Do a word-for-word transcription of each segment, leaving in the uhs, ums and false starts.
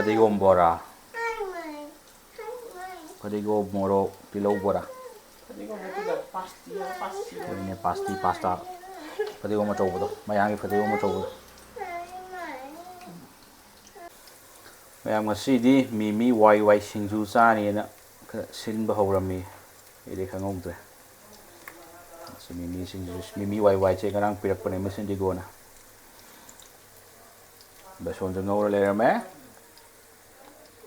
ꯐꯗꯤꯒꯣꯝ ꯕꯣꯔꯥ, ꯐꯗꯤꯒꯣꯝ, ꯃꯣꯔꯣꯛ, ꯇꯤꯜꯍꯧ ꯕꯣꯔꯥ꯫ ꯐꯗꯤꯒꯣꯝ ꯅꯠꯇꯦꯗ, ꯄꯥꯁꯇꯤ ꯍꯥꯏꯕ, ꯄꯥꯁꯇꯤ ꯍꯥꯏꯕ꯫ ꯑꯗꯨꯅꯦ, ꯄꯥꯁꯇꯤ, ꯄꯥꯁꯇꯥ꯫ ꯐꯗꯤꯒꯣꯝ ꯑꯆꯧꯕꯗꯣ, ꯃꯌꯥꯝꯒꯤ ꯐꯗꯤꯒꯣꯝ ꯑꯆꯧꯕꯗꯣ꯫ ꯃꯌꯥꯝ, ꯉꯁꯤꯗꯤ ꯃꯤꯃꯤ ꯋꯥꯏ ꯋꯥꯏ ꯁꯤꯡꯖꯨ ꯆꯥꯅꯤꯅ ꯈꯔ ꯁꯤꯟꯕ ꯍꯧꯔꯝꯃꯤ꯫ ꯑꯩꯗꯤ ꯈꯪꯍꯧꯗ꯭ꯔꯦ꯫ ꯁꯤ ꯃꯤꯃꯤ ꯁꯤꯡꯖꯨ, ꯃꯤꯃꯤ ꯋꯥꯏ ꯋꯥꯏꯁꯦ ꯉꯔꯥꯡ ꯄꯤꯔꯛꯄꯅꯦ ꯃꯁꯤꯡꯗꯤꯒꯣꯅ꯫ ꯕꯦꯁꯣꯟꯁꯨ ꯉꯧꯔ ꯂꯩꯔꯝꯃꯦ꯫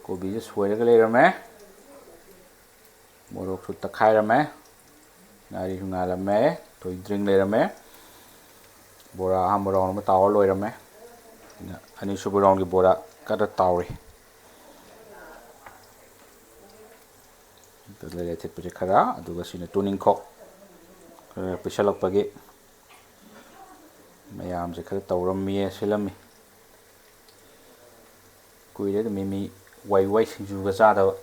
ꯀꯣꯕꯤꯁꯦ ꯁꯣꯏꯔꯒ ꯂꯩꯔꯝꯃꯦ꯫ ꯃꯣꯔꯣꯛꯁꯨ ꯇꯛꯈꯥꯏꯔꯝꯃꯦ꯫ ꯉꯥꯔꯤꯁꯨ ꯉꯥꯜꯂꯝꯃꯦ꯫ ꯊꯣꯏꯗ꯭ꯔꯤꯡ ꯂꯩꯔꯝꯃꯦ꯫ ꯕꯣꯔꯥ ꯑꯍꯥꯟꯕ ꯔꯥꯎꯟ ꯑꯃ ꯇꯥꯎꯔ ꯂꯣꯏꯔꯝꯃꯦ꯫ ꯑꯅꯤꯁꯨꯕ ꯔꯥꯎꯟꯒꯤ ꯕꯣꯔꯥ ꯀꯟꯅ ꯇꯥꯎꯔꯤ꯫ ꯑꯗꯨꯗ ꯂꯩꯔꯦ ꯑꯊꯤꯠꯄꯁꯦ ꯈꯔ, ꯑꯗꯨꯒ ꯁꯤꯅ ꯇꯨꯅꯤꯡꯈꯣꯛ ꯈꯔ ꯄꯤꯁꯜꯂꯛꯄꯒꯤ ꯃꯌꯥꯝꯁꯦ ꯈꯔ ꯇꯧꯔꯝꯃꯤꯌꯦ, ꯁꯤꯜꯂꯝꯃꯤ꯫ ꯀꯨꯏꯔꯦꯗ ꯃꯤꯃꯤ ꯋꯥꯏ ꯋꯥꯏ ꯁꯤꯡꯖꯨꯒ ꯆꯥꯗꯕ꯫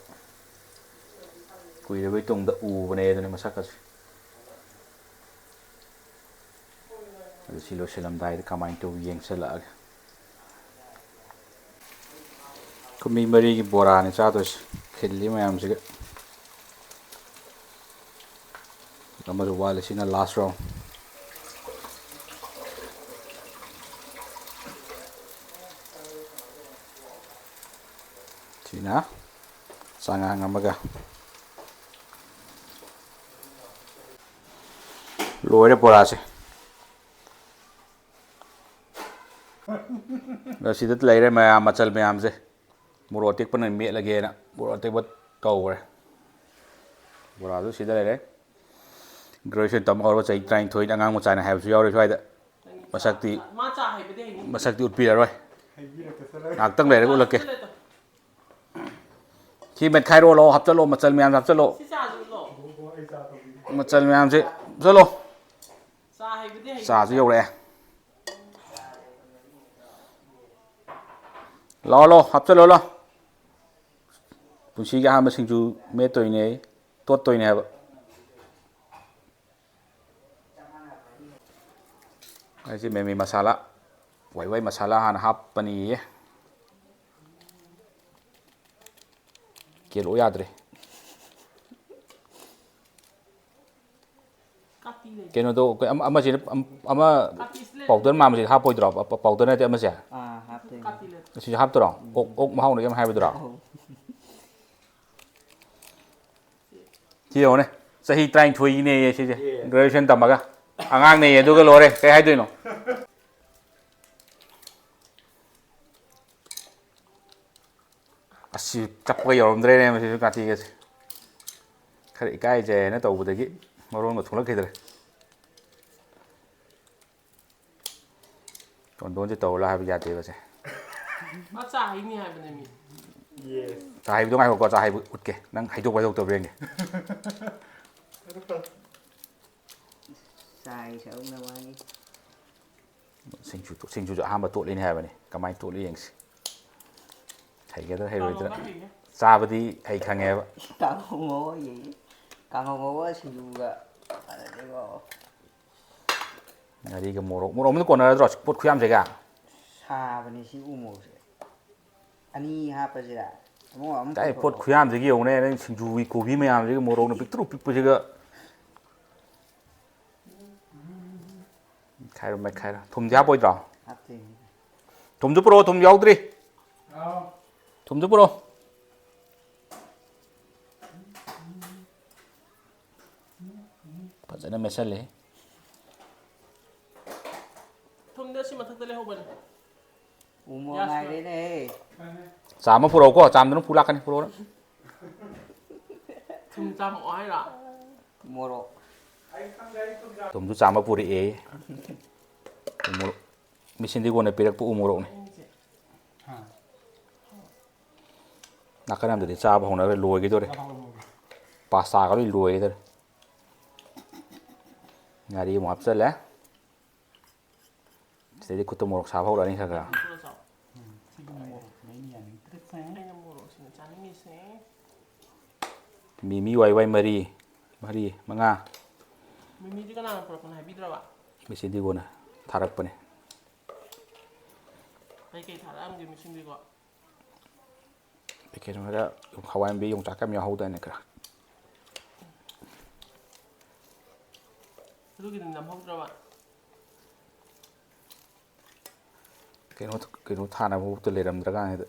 ꯀꯨꯏꯔꯕꯩ ꯇꯨꯡꯗ ꯎꯕꯅꯦ ꯑꯗꯨꯅꯦ ꯃꯁꯛꯀꯁꯦ꯫ ꯑꯗꯨ ꯁꯤ ꯂꯣꯏꯁꯤꯜꯂꯝꯗꯥꯏꯗ ꯀꯃꯥꯏꯅ ꯇꯧꯋꯤ ꯌꯦꯡꯁꯜꯂꯛꯑꯒꯦ꯫ ꯑꯩꯈꯣꯏ ꯃꯤ ꯃꯔꯤꯒꯤ ꯕꯣꯔꯥꯅꯤ ꯆꯥꯗꯣꯏꯁꯦ, ꯈꯤꯜꯂꯤ ꯃꯌꯥꯝꯁꯤꯒ꯫ ꯑꯃꯁꯨ ꯋꯥꯠꯂꯤ, ꯁꯤꯅ last round꯫ ꯁꯤꯅ ꯆꯉꯥꯡ ꯑꯃꯒ꯫ ꯂꯣꯏꯔꯦ ꯕꯣꯔꯥꯁꯦ꯫ ꯑꯗ ꯁꯤꯗ ꯂꯩꯔꯦ ꯃꯌꯥꯝ, ꯃꯆꯜ ꯃꯌꯥꯝꯁꯦ꯫ ꯃꯣꯔꯣꯛ ꯑꯇꯦꯛꯄꯅ ꯃꯦꯠꯂꯒꯦꯅ ꯃꯣꯔꯣꯛ ꯑꯇꯦꯛꯄ ꯇꯧꯈ꯭ꯔꯦ꯫ ꯕꯣꯔꯥꯗꯨ ꯁꯤꯗ ꯂꯩꯔꯦ꯫ Graduation ꯇꯝꯕ ꯍꯧꯔꯒ ꯆꯍꯤ ꯇꯔꯥꯅꯤꯊꯣꯏꯗ ꯑꯉꯥꯡ ꯃꯆꯥꯅ ꯍꯥꯏꯕꯁꯨ ꯌꯥꯎꯔꯤ ꯁ꯭ꯋꯥꯏꯗ꯫ ꯃꯁꯛꯇꯤ, ꯃꯥ ꯆꯥ ꯍꯩꯕꯗꯤ ꯍꯩꯅꯤ꯫ ꯃꯁꯛꯇꯤ ꯎꯠꯄꯤꯔꯔꯣꯏ꯫ ꯉꯥꯏꯍꯥꯛꯇꯪ ꯂꯩꯔꯒ ꯎꯠꯂꯛꯀꯦ꯫ ꯁꯤ ꯃꯦꯠꯈꯥꯏꯔꯣ, ꯂꯥꯛꯑꯣ, ꯍꯥꯞꯆꯜꯂꯣ, ꯃꯆꯜ ꯃꯌꯥꯝꯁꯦ ꯍꯥꯞꯆꯜꯂꯣ꯫ ꯁꯤ ꯆꯥꯁꯤ ꯎꯠꯂꯣ꯫ ꯃꯆꯜ ꯃꯌꯥꯝꯁꯦ ꯍꯥꯞꯆꯜꯂꯣ꯫ ꯆꯥ ꯍꯩꯕꯗꯤ ꯍꯩꯅꯤ꯫ ꯆꯥꯁꯨ ꯌꯧꯔꯛꯑꯦ꯫ ꯂꯥꯛꯑꯣ, ꯂꯥꯛꯑꯣ, ꯍꯥꯞꯆꯜꯂꯣ, ꯂꯥꯛꯑꯣ꯫ ꯄꯨꯟꯁꯤꯒꯤ ꯑꯍꯥꯟꯕ ꯁꯤꯡꯖꯨ ꯃꯦꯠꯇꯣꯏꯅꯦ ꯑꯩ, ꯇꯣꯠꯇꯣꯏꯅꯦ ꯍꯥꯏꯕ꯫ ꯑꯩꯁꯦ ꯃꯦꯃꯤ ꯃꯁꯥꯂꯥ, ꯋꯥꯏ ꯋꯥꯏ ꯃꯁꯥꯂꯥ ꯍꯥꯟꯅ ꯍꯥꯞꯄꯅꯤꯌꯦ꯫ ꯂꯣꯏ ꯌꯥꯗ꯭ꯔꯦ꯫ ꯀꯥꯇꯤ ꯂꯩ꯫ ꯀꯩꯅꯣꯗꯣ, ꯑꯩꯈꯣꯏ ꯑꯃ, ꯑꯃꯁꯤꯅ, ꯑꯃ, ꯑꯃ ꯀꯥꯇꯤꯁꯤ ꯂꯩ꯫ Powder ꯃꯥꯟꯕꯁꯤ ꯍꯥꯞꯄꯣꯏꯗ꯭ꯔꯣ? ꯄ-, ꯄ-, powder ꯅꯠꯇꯦ ꯑꯃꯁꯦ? ꯑꯥ, ꯍꯥꯞꯇꯣꯏꯅꯦ꯫ ꯀꯥꯇꯤ ꯂꯩ꯫ ꯑꯁꯤꯁꯨ ꯍꯥꯞꯇꯣꯏꯔꯣ? ꯑꯣꯛ, ꯑꯣꯛ ꯃꯍꯥꯎꯅ ꯌꯥꯝ ꯍꯥꯏꯕꯗꯨꯔꯣ? ꯑꯧ꯫ ꯁꯤ ꯌꯦꯡꯉꯨꯅꯦ, ꯆꯍꯤ ꯇꯔꯥꯅꯤꯊꯣꯏꯒꯤꯅꯦꯌꯦ ꯁꯤꯁꯦ꯫ ꯌꯦ꯫ Graduation ꯇꯝꯃꯒ꯫ ꯑꯉꯥꯡꯅꯦꯌꯦ, ꯑꯗꯨꯒ ꯂꯣꯏꯔꯦ꯫ ꯀꯩ ꯍꯥꯏꯗꯣꯏꯅꯣ? ꯑꯁꯤ ꯆꯞꯄꯒ ꯌꯧꯔꯝꯗ꯭ꯔꯦꯅꯦ ꯃꯁꯤꯁꯨ ꯀꯥꯇꯤꯒꯁꯦ꯫ ꯈꯔ ꯏꯀꯥꯏꯖꯩꯅ ꯇꯧꯕꯗꯒꯤ ꯃꯔꯣꯟꯒ ꯊꯣꯛꯂꯛꯈꯤꯗ꯭ꯔꯦ꯫ ꯇꯣꯟꯗꯣꯟꯁꯦ ꯇꯧꯔ ꯂꯥꯛꯑꯣ ꯍꯥꯏꯕ ꯌꯥꯗꯦꯕꯁꯦ꯫ ꯃꯥ ꯆꯥ ꯍꯩꯅꯤ ꯍꯥꯏꯕꯅꯦ ꯃꯤ꯫ ꯆꯥ ꯍꯩꯕꯗꯣ ꯉꯥꯏꯈꯣꯀꯣ, ꯆꯥ ꯍꯩꯕ ꯎꯠꯀꯦ꯫ ꯅꯪ ꯍꯩꯗꯣꯛꯄ ꯍꯩꯗꯣꯛꯇꯕ꯭ꯔꯥ ꯌꯦꯡꯒꯦ꯫ ꯆꯥꯏ ꯁꯔꯨꯛꯅ ꯃꯥꯒꯤ꯫ ꯁꯤꯡꯖꯨ, ꯁꯤꯡꯖꯨꯁꯨ ꯑꯍꯥꯟꯕ ꯇꯣꯠꯂꯤꯅꯤ ꯍꯥꯏꯕꯅꯤ꯫ ꯀꯃꯥꯏꯅ ꯇꯣꯠꯂꯤ ꯌꯦꯡꯁꯤ꯫ ꯍꯩꯒꯗ꯭ꯔꯥ ꯍꯩꯔꯣꯏꯗ꯭ꯔꯥ? ꯀꯥꯡꯉꯧꯒ ꯍꯩꯅꯦ꯫ ꯆꯥꯕꯗꯤ ꯍꯩ ꯈꯪꯉꯦꯕ꯫ ꯀꯥꯡꯍꯧ ꯉꯧꯕ ꯍꯩꯌꯦ꯫ ꯀꯥꯡꯍꯧ ꯉꯧꯕ ꯁꯤꯡꯖꯨꯒ ꯐꯖꯗꯣꯏꯕꯣ꯫ ꯉꯥꯔꯤꯒ ꯃꯣꯔꯣꯛ, ꯃꯣꯔꯣꯛ ꯑꯃꯗ ꯀꯣꯟꯅꯔꯗ꯭ꯔꯣ ꯄꯣꯠ ꯈꯨꯌꯥꯝꯁꯤꯒ? ꯁꯥꯕꯅꯤ ꯁꯤ ꯎ ꯃꯣꯔꯣꯛꯁꯦ꯫ ꯑꯅꯤ ꯍꯥꯞꯄꯁꯤꯔ? ꯑꯃ, ꯑꯃ ꯀꯥꯏ ꯄꯣꯠ ꯄꯨꯊꯣꯛꯑꯣ꯫ ꯈꯨꯌꯥꯝꯁꯤꯒꯤ ꯌꯦꯡꯉꯨꯅꯦ, ꯅꯪ ꯁꯤꯡꯖꯨꯒꯤ ꯀꯣꯕꯤ ꯃꯌꯥꯝꯁꯤꯒ ꯃꯣꯔꯣꯛꯅ ꯄꯤꯛꯇ꯭ꯔꯨ ꯄꯤꯛꯄꯁꯤꯒ꯫ ꯃꯦꯠꯈꯥꯏꯔꯣ, ꯃꯦꯠꯈꯥꯏꯔꯣ꯫ ꯊꯨꯝꯗꯤ ꯍꯥꯞꯄꯣꯏꯗ꯭ꯔꯣ? ꯍꯥꯞꯇꯣꯏꯅꯤ꯫ ꯊꯨꯝꯗꯨ ꯄꯨꯔꯛꯑꯣ, ꯊꯨꯝ ꯌꯥꯎꯗ꯭ꯔꯤ꯫ ꯊꯨꯝꯗꯨ ꯄꯨꯔꯛꯑꯣ꯫ ꯐꯖꯅ ꯃꯦꯠꯁꯜꯂꯦ꯫ ꯊꯨꯝꯗꯤ ꯑꯁꯤ ꯃꯊꯛꯇ ꯂꯩꯍꯧꯕꯅꯦ꯫ ꯎ ꯃꯣꯔꯣꯛ ꯌꯥꯁ ꯉꯥꯏꯔꯦꯅꯦ꯫ ꯆꯥꯝꯃ ꯄꯨꯔꯛꯎꯀꯣ, ꯆꯥꯝꯗꯅ ꯄꯨ ꯂꯥꯛꯀꯅꯤ, ꯄꯨꯔꯛꯑꯣ꯫ ꯊꯨꯝ ꯆꯥꯝꯃꯛꯑꯣ ꯍꯥꯏꯔꯣ? ꯃꯣꯔꯣꯛ꯫ ꯊꯨꯝꯁꯨ ꯆꯥꯝꯃ ꯄꯨꯔꯛꯑꯦ꯫ ꯎ ꯃꯣꯔꯣꯛ꯫ ꯃꯤꯁꯤꯟꯗꯤ ꯀꯣꯟꯅ ꯄꯤꯔꯛꯄ ꯎ ꯃꯣꯔꯣꯛꯅꯤ꯫ ꯅꯥꯀꯟ ꯑꯃꯗꯗꯤ ꯆꯥꯕ ꯍꯧꯅꯈ꯭ꯔꯦ, ꯂꯣꯏꯒꯗꯧꯔꯦ꯫ ꯄꯥꯁꯇꯥꯒ ꯂꯣꯏ ꯂꯣꯏꯒꯗꯧꯔꯦ꯫ ꯉꯥꯔꯤ ꯑꯃꯨꯛ ꯍꯥꯞꯆꯜꯂꯦ꯫ ꯁꯤꯗꯩꯗꯤ ꯈꯨꯠꯇ ꯃꯣꯔꯣꯛ ꯁꯥꯕ ꯍꯧꯔꯛꯑꯅꯤ ꯈꯔ ꯈꯔ꯫ ꯎꯝ, ꯁꯤꯒꯤ ꯃꯣꯔꯣꯛꯁꯤꯅꯦ ꯑꯩꯅ ꯌꯥꯅꯤꯡꯗ꯭ꯔꯤꯁꯦ꯫ ꯑꯩꯅ ꯃꯣꯔꯣꯛꯁꯤꯅ ꯆꯥꯅꯤꯡꯉꯤꯁꯦ꯫ ꯃꯤꯃꯤ ꯋꯥꯏ ꯋꯥꯏ ꯃꯔꯤ, ꯃꯔꯤ, ꯃꯉꯥ꯫ ꯃꯤꯃꯤꯗꯤ ꯀꯅꯥꯅ ꯄꯨꯔꯛꯄꯅꯣ ꯍꯥꯏꯕꯤꯗ꯭ꯔꯕ? ꯃꯤꯁꯤꯗꯤ ꯀꯣꯟꯅ ꯊꯥꯔꯛꯄꯅꯦ꯫ ꯀꯩꯀꯩ ꯊꯥꯔꯛꯑꯝꯒꯦ ꯃꯤꯁꯤꯡꯗꯤꯀꯣ? ꯀꯩꯅꯣꯗ ꯍꯋꯥꯏ ꯃꯨꯕꯤ ꯌꯣꯡꯆꯥꯛꯀ ꯌꯥꯝ ꯌꯥꯎꯍꯧꯗꯥꯏꯅꯦ ꯈꯔ? ꯑꯗꯨꯒꯤꯗꯤ ꯅꯝꯍꯧꯗ꯭ꯔꯕ? ꯀꯩꯅꯣ, ꯀꯩꯅꯣ ꯊꯥꯅꯕꯐꯥꯎꯗ ꯂꯩꯔꯝꯗ꯭ꯔꯀꯥꯟꯁꯤꯗ,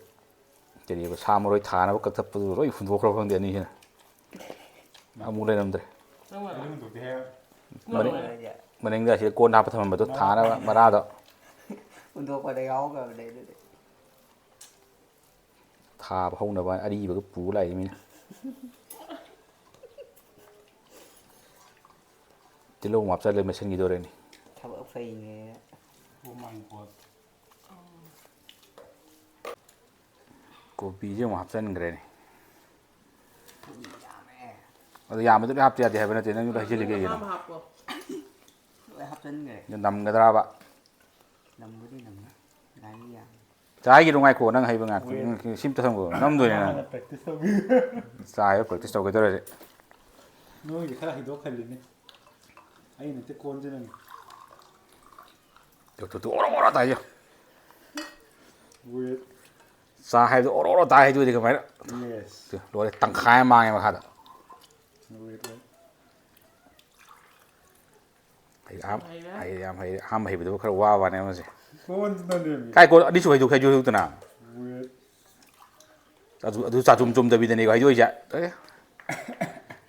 ꯀꯔꯤꯕ, ꯁꯥ ꯃꯔꯣꯏ ꯊꯥꯅꯕ ꯀꯛꯊꯠꯄꯗꯨ ꯂꯣꯏ ꯍꯨꯟꯗꯣꯛꯈ꯭ꯔꯕ ꯈꯪꯗꯦ ꯑꯅꯤꯁꯤꯅ꯫ ꯑꯃꯨꯛ ꯂꯩꯔꯝꯗ꯭ꯔꯦ꯫ ꯅꯪ ꯃꯔꯥ? ꯃꯅꯤꯡ-, ꯅꯪ ꯃꯔꯥ? ꯃꯅꯤꯡꯗ ꯑꯁꯤꯗ ꯀꯣꯟ ꯍꯥꯞꯄ ꯊꯝꯃꯝꯕꯗꯣ ꯊꯥꯅꯕ ꯃꯔꯥꯗꯣ꯫ ꯍꯨꯟꯗꯣꯛꯄꯗ ꯌꯥꯎꯈ꯭ꯔꯕꯅꯦ ꯑꯗꯨꯗꯤ꯫ ꯊꯥꯕ ꯍꯧꯅꯕ ꯑꯔꯤꯕꯒ ꯄꯨ ꯂꯥꯛꯏ ꯃꯤꯅ꯫ ꯇꯤꯜꯍꯧ ꯑꯃ ꯍꯥꯞꯆꯜꯂꯦ, ꯃꯦꯠꯁꯤꯟꯈꯤꯗꯣꯔꯦꯅꯦ꯫ ꯊꯕꯛ ꯐꯩꯅꯦ꯫ Oh my God. ꯀꯣꯕꯤꯁꯦ ꯑꯃꯨꯛ ꯍꯥꯞꯆꯤꯟꯈ꯭ꯔꯦꯅꯦ꯫ ꯀꯣꯕꯤ ꯌꯥꯝꯃꯦ꯫ ꯑꯗꯣ ꯌꯥꯝꯕꯗꯤ ꯂꯣꯏ ꯍꯥꯞꯇ ꯌꯥꯗꯦ ꯍꯥꯏꯕ ꯅꯠꯇꯦ, ꯅꯪꯁꯨ ꯂꯣꯏ ꯍꯩꯖꯤꯜꯂꯤ ꯀꯩꯒꯤꯅꯣ? ꯑꯄꯥꯝꯕ ꯍꯥꯞꯄꯣ꯫ ꯂꯣꯏ ꯍꯥꯞꯆꯤꯟꯈ꯭ꯔꯦ꯫ ꯑꯗꯣ ꯅꯝꯒꯗ꯭ꯔꯕ? ꯅꯝꯕꯨꯗꯤ ꯅꯝꯃꯦ꯫ ꯉꯥꯔꯤ ꯌꯥꯝꯃꯦ꯫ ꯆꯥꯏꯒꯤꯔꯣ, ꯉꯥꯏꯈꯣ, ꯅꯪ ꯍꯩꯕ ꯉꯥꯛꯇ꯫ ꯍꯣꯏ꯫ ꯅꯪ ꯁꯤꯝꯇ ꯊꯝꯈꯣ, ꯅꯝꯗꯣꯏꯅꯦ ꯅꯪ꯫ ꯍꯥꯟꯅ practice ꯇꯧꯒꯦ꯫ ꯆꯥꯏꯕ practice ꯇꯧꯒꯦ ꯇꯧꯔꯗꯤ꯫ ꯅꯣꯏꯒꯤ ꯈꯔ ꯍꯩꯗꯣꯛꯍꯜꯂꯤꯅꯦ꯫ ꯑꯩ ꯅꯠꯇꯦ, ꯀꯣꯟꯁꯦ ꯅꯪ꯫ ꯇꯨ, ꯇꯨ, ꯇꯨ, ꯑꯣꯔꯣ, ꯑꯣꯔꯣ ꯇꯥꯏꯁꯦ꯫ Wait. ꯆꯥ ꯍꯥꯏꯕꯗꯣ ꯑꯣꯔꯣ, ꯑꯣꯔꯣ ꯇꯥꯏ ꯍꯥꯏꯗꯨꯗꯤ ꯀꯃꯥꯏꯅ? Yes. ꯇꯨ, ꯂꯣꯏꯔꯦ, ꯇꯪꯈꯥꯏ ꯑꯃ ꯃꯥꯡꯉꯦ ꯃꯈꯥꯗ꯫ Wait, wait. ꯍꯩ, ꯑꯍꯥꯝ-, ꯍꯩꯔꯦ꯫ ꯍꯩ, ꯌꯥꯝ ꯍꯩꯔꯦ꯫ ꯑꯍꯥꯝꯕ ꯍꯩꯕꯗꯕꯨ ꯈꯔ ꯋꯥꯕ ꯋꯥꯅꯦ ꯑꯃꯁꯦ꯫ ꯀꯣꯟꯁꯤꯅ ꯅꯦꯝꯃꯤ꯫ ꯀꯥꯏ ꯀꯣꯟ? ꯑꯅꯤꯁꯨꯕ ꯍꯩꯗꯣꯛ-, ꯍꯩꯗꯣꯛꯇꯅ꯫ Wait. ꯑꯗꯨ, ꯑꯗꯨ ꯆꯥꯆꯨꯝ ꯆꯨꯝꯗꯕꯤꯗꯅꯦꯀꯣ ꯍꯩꯗꯣꯛꯏꯁꯦ꯫ ꯑꯦ꯫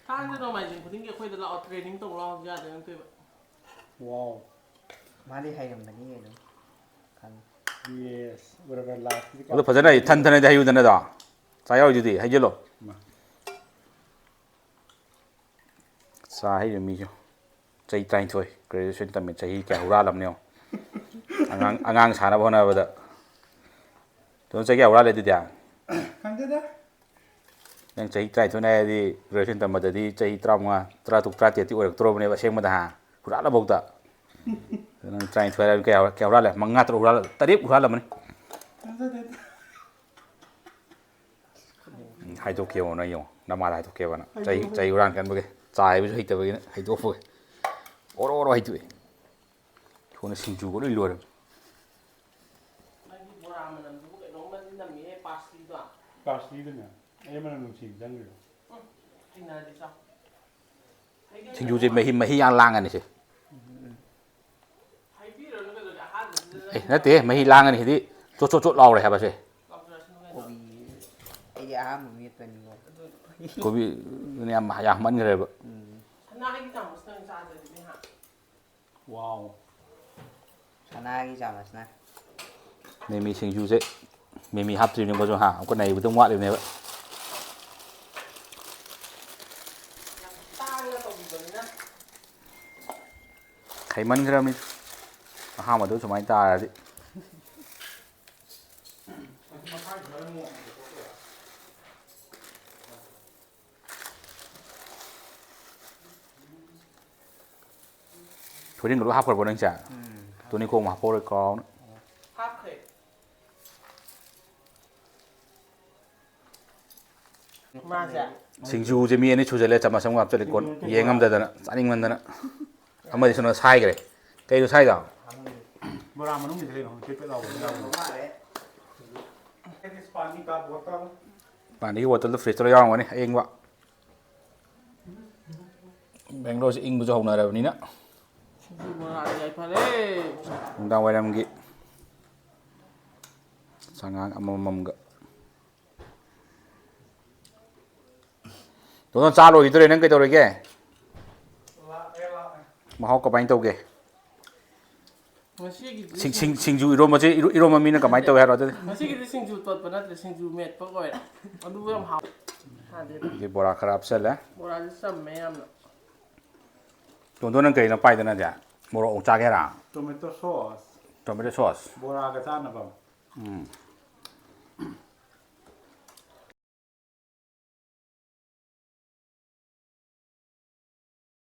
ꯊꯥꯡꯖ ꯅꯣꯡꯃꯥꯏꯖꯤꯡ ꯈꯨꯗꯤꯡꯒꯤ ꯑꯩꯈꯣꯏꯗ ꯂꯥꯛꯑꯣ, training ꯇꯧ ꯂꯥꯛꯑꯣ ꯍꯧꯖꯤꯛ ꯌꯥꯗꯣꯏ ꯅꯠꯇꯦꯕ꯫ Wow. ꯃꯥꯗꯤ ꯍꯩꯔꯝꯒꯅꯤ ꯑꯗꯨꯝ꯫ ꯈꯪꯉꯤ꯫ Yes. ꯎꯔꯕ last ꯀꯤꯗꯤ ꯑꯗꯨ ꯐꯖꯅ ꯀꯥꯞꯊꯣꯛꯑꯦ꯫ ꯊꯟ ꯊꯟꯅꯗꯤ ꯍꯩꯌꯨꯗꯅꯗꯣ꯫ ꯆꯥ ꯌꯥꯎꯔꯤꯗꯨꯗꯤ, ꯍꯩꯖꯤꯜꯂꯣ꯫ ꯃꯥ꯫ ꯆꯥ ꯍꯩꯕ ꯃꯤꯁꯨ ꯆꯍꯤ ꯇꯔꯥꯅꯤꯊꯣꯏ graduation ꯇꯝꯃꯤ, ꯆꯍꯤ ꯀꯌꯥ ꯍꯨꯔꯥꯜꯂꯝꯅꯤ ꯌꯦꯡꯉꯣ꯫ ꯑꯉꯥꯡ, ꯑꯉꯥꯡ ꯁꯥꯅꯕ ꯍꯣꯠꯅꯕꯗ꯫ ꯇꯣꯟ, ꯆꯍꯤ ꯀꯌꯥ ꯍꯨꯔꯥꯜꯂꯦ ꯑꯗꯨꯗꯤ? ꯈꯪꯗꯦꯗ꯫ ꯅꯪ ꯆꯍꯤ ꯇꯔꯥꯅꯤꯊꯣꯏꯅꯦ ꯍꯥꯏꯔꯗꯤ graduation ꯇꯝꯕꯗꯗꯤ ꯆꯍꯤ ꯇꯔꯥꯃꯉꯥ, ꯇꯔꯥꯇꯔꯨꯛ, ꯇꯔꯥꯇꯔꯦꯠꯇꯤ ꯑꯣꯏꯔꯛꯇ꯭ꯔꯣꯕꯅꯦꯕ ꯑꯁꯦꯡꯕꯗ, ꯍꯥ? ꯍꯨꯔꯥꯜꯂꯐꯧꯗ꯫ ꯅꯪ ꯇꯔꯥꯅꯤꯊꯣꯏ ꯍꯥꯏꯔꯗꯤ ꯀꯌꯥ, ꯀꯌꯥ ꯍꯨꯔꯥꯜꯂꯦ? ꯃꯉꯥ, ꯇꯔꯨꯛ ꯍꯨꯔꯥꯜꯂꯦ, ꯇꯔꯦꯠ ꯍꯨꯔꯥꯜꯂꯝꯃꯅꯤ꯫ ꯊꯥꯖꯗꯦꯗ꯫ ꯎꯝ, ꯍꯥꯏꯗꯣꯛꯀꯦ ꯌꯦꯡꯉꯣ, ꯅꯪ ꯌꯦꯡꯉꯣ, ꯅꯃꯥꯗ ꯍꯥꯏꯗꯣꯛꯀꯦꯕ ꯅꯪ꯫ ꯆꯍꯤ, ꯍꯥꯏꯗꯣꯛꯑꯣ꯫ ꯆꯍꯤ ꯍꯨꯔꯥꯟ ꯀꯟꯕꯒꯤ꯫ ꯆꯥ ꯍꯩꯕꯁꯨ ꯍꯩꯇꯕꯒꯤ ꯅꯪ ꯍꯩꯗꯣꯛꯄꯒꯤ꯫ ꯑꯣꯔꯣ ꯑꯣꯔꯣ ꯍꯩꯗꯣꯛꯑꯦ꯫ ꯁꯣꯝꯗ ꯁꯤꯡꯖꯨꯒ ꯂꯣꯏ ꯂꯣꯏꯔꯦ꯫ ꯅꯪꯒꯤ ꯕꯣꯔꯥ ꯃꯅꯝꯗꯨꯕꯨ ꯀꯩꯅꯣꯝꯃꯗꯤ ꯅꯝꯃꯤꯍꯦ, ꯄꯥꯁꯂꯤꯗꯣ꯫ ꯄꯥꯔꯁꯂꯤꯗꯨꯅꯦ ꯑꯩ ꯃꯅꯝ ꯅꯨꯡꯁꯤꯕ ꯆꯪꯈ꯭ꯔꯦ꯫ ꯍꯩꯅꯗꯤ ꯆꯥꯎ꯫ ꯁꯤꯡꯖꯨꯁꯦ ꯃꯍꯤ ꯃꯍꯤ ꯌꯥꯝ ꯂꯥꯡꯉꯅꯤ ꯁꯦ꯫ ꯍꯥꯏꯕꯤꯔꯅꯨ ꯀꯩꯗꯧꯒꯦ ꯑꯍꯥꯟꯕꯁꯤꯗ ꯑꯦ ꯅꯠꯇꯦ, ꯃꯍꯤ ꯂꯥꯡꯉꯅꯤ ꯁꯤꯗꯤ꯫ ꯆꯣꯠ ꯆꯣꯠ ꯆꯣꯠ ꯂꯥꯎꯔꯦ ꯍꯥꯏꯕꯁꯦ꯫ ꯂꯥꯎꯖꯔꯁꯅꯨ ꯀꯩꯅꯣ꯫ ꯀꯣꯕꯤ ꯑꯩꯗꯤ ꯑꯍꯥꯟꯕ ꯃꯦꯠꯄꯅꯤꯀꯣ꯫ ꯑꯗꯨ ꯀꯣꯕꯤꯗꯨꯅ ꯌꯥꯝ ꯌꯥꯝꯃꯟꯈ꯭ꯔꯦꯕ꯫ ꯎꯝ꯫ ꯁꯅꯥꯒꯤ ꯆꯥꯃꯁꯅ ꯑꯣꯏꯅ ꯆꯥꯗ꯭ꯔꯗꯤ ꯃꯦꯍꯥ꯫ ꯋꯥꯎ꯫ ꯁꯅꯥꯒꯤ ꯆꯥꯃꯁꯅ꯫ ꯃꯤꯃꯤ ꯁꯤꯡꯖꯨꯁꯦ ꯃꯤꯃꯤ ꯍꯥꯞꯇ꯭ꯔꯤꯕꯅꯤꯀꯣ ꯁꯨꯝ ꯍꯥ ꯑꯃꯨꯛꯀ ꯅꯩꯕꯗ ꯑꯃꯨꯛ ꯋꯥꯠꯂꯤꯕꯅꯦꯕ꯫ ꯌꯥꯝ ꯇꯥꯡꯅ ꯇꯧꯕꯤꯕꯅꯤꯅ꯫ ꯍꯩꯃꯟꯈ꯭ꯔꯕꯅꯤ꯫ ꯑꯍꯥꯟꯕꯗ ꯁꯨꯃꯥꯏꯅ ꯇꯥꯔꯗꯤ꯫ ꯊꯣꯏꯗꯤꯡꯒ ꯂꯣꯏ ꯍꯥꯞꯈ꯭ꯔꯕꯣ ꯅꯪꯁꯦ? ꯎꯝ꯫ ꯇꯨꯅꯤꯡꯈꯣꯛ ꯑꯃ ꯍꯥꯞꯍꯧꯔꯦ ꯀꯥꯎꯅ꯫ ꯍꯥꯞꯈ꯭ꯔꯦ꯫ ꯃꯥꯁꯦ꯫ ꯁꯤꯡꯖꯨꯁꯦ ꯃꯤ ꯑꯅꯤ ꯁꯨꯖꯜꯂꯦ, ꯆꯥꯃꯁ ꯑꯃ ꯍꯥꯞꯆꯜꯂꯦ, ꯀꯣꯟ ꯌꯦꯡꯉꯝꯗꯗꯅ, ꯆꯥꯅꯤꯡꯃꯟꯗꯅ꯫ ꯑꯃꯗꯤ ꯁꯣꯝꯗ ꯁꯥꯏꯈ꯭ꯔꯦ꯫ ꯀꯩꯗꯣ ꯁꯥꯏꯗꯣ? ꯕꯣꯔꯥ ꯃꯅꯨꯡꯒꯤꯗꯤ ꯀꯩꯅꯣ ꯄꯦꯠ ꯄꯦꯠ ꯂꯥꯎꯕꯗꯤ ꯌꯥꯎꯕꯅꯦ꯫ ꯄꯥꯟꯗꯒꯤ ꯕꯣꯇꯜꯗꯣ ꯐ꯭ꯔꯤꯖꯇ ꯌꯥꯎꯔꯝꯒꯅꯤ ꯑꯌꯤꯡꯕ꯫ ꯕꯦꯡꯒ꯭ꯂꯣꯔꯁꯦ ꯏꯪꯕꯁꯨ ꯍꯧꯅꯔꯕꯅꯤꯅ꯫ ꯁꯤꯡꯖꯨ ꯕꯣꯔꯥꯗꯤ ꯌꯥꯏꯐꯔꯦ꯫ ꯅꯨꯡꯗꯥꯡ ꯋꯥꯏꯔꯝꯒꯤ ꯆꯉꯥꯡ ꯑꯃꯃꯝꯒ꯫ ꯗꯣꯟꯗꯣꯟ ꯆꯥ ꯂꯣꯏꯈꯤꯗꯣꯔꯦ, ꯅꯪ ꯀꯩꯗꯧꯔꯤꯒꯦ? ꯃꯍꯥꯎ ꯀꯃꯥꯏꯅ ꯇꯧꯒꯦ? ꯉꯁꯤꯒꯤꯗꯤ ꯁꯤꯡ- ꯁꯤꯡ- ꯁꯤꯡꯖꯨ ꯏꯔꯣꯝꯕꯁꯦ ꯏꯔꯣ- ꯏꯔꯣꯝꯕ ꯃꯤꯅ ꯀꯃꯥꯏꯅ ꯇꯧꯋꯦ ꯍꯥꯏꯔꯣ ꯑꯗꯨꯗꯤ? ꯉꯁꯤꯒꯤꯗꯤ ꯁꯤꯡꯖꯨ ꯇꯣꯠꯄ ꯅꯠꯇ꯭ꯔꯦ, ꯁꯤꯡꯖꯨ ꯃꯦꯠꯄ ꯑꯣꯏꯔꯦ꯫ ꯑꯗꯨꯕꯨ ꯌꯥꯝ ꯍꯥꯎ꯫ ꯍꯥꯟꯅꯗꯤ ꯑꯗꯩ ꯕꯣꯔꯥ ꯈꯔ ꯍꯥꯞꯆꯜꯂꯦ꯫ ꯕꯣꯔꯥꯁꯦ ꯆꯝꯃꯦ ꯌꯥꯝꯅ꯫ ꯗꯣꯟꯗꯣꯟ ꯅꯪ ꯀꯩꯅꯣ ꯄꯥꯏꯗꯅꯗꯤ? ꯃꯣꯔꯣꯛ ꯑꯃꯨꯛ ꯆꯥꯒꯦꯔꯥ? Tomato sauce. Tomato sauce. ꯕꯣꯔꯥꯒ ꯆꯥꯅꯕ꯫ ꯎꯝ꯫